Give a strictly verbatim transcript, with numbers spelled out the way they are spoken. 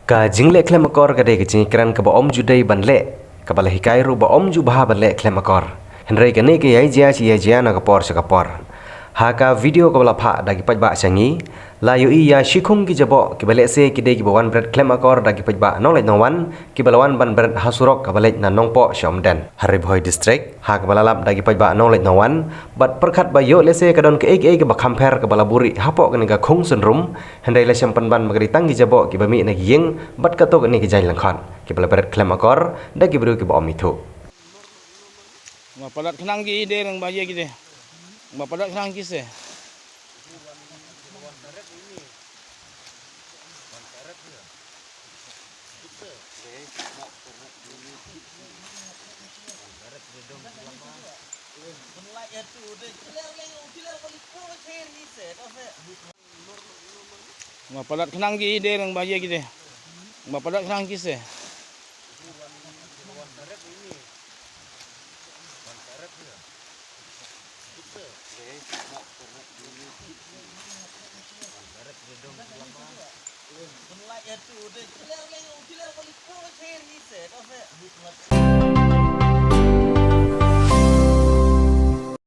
Ka jingleh khlem akor ka dei ka jingkren kaba ym ju dei ban leh, kaba la hikai ruh ba ym ju bha ban leh khlem akor. Hynrei kane ka ïai jia shi ïai jia na ka por sha ka por. Ha ka video kaba la phah da ki paidbah sha ngi, la ïohi ïa shikhung ki jaboh kiba lehse ki dei kiba wan bret khlem akor da ki paidbah nongleit nongwan, kiba la wan ban bret ha surok kaba leit na Nongpoh sha Umden, ha Ri Bhoi District, ha kaba la lap da ki paidbah nongleit nongwan, bad pyrkhat ba ïoh lehse ka don kaei kaei kaba kham pher kaba la buhrieh hapoh kane ka khung synrum, hynrei la shem pynban ba ka dei tang ki jaboh kiba mih na ki ïing, bad katto katne ki jaiñ lyngkhot, kiba la bret khlem akor da ki briew kiba ym ithuh. Ba palat khnang ki de, nang ba ïa ki de. Ba palat khnang ki se. Ba palat khnang ki de, nang ba ïa ki de. Ba palat khnang ki se.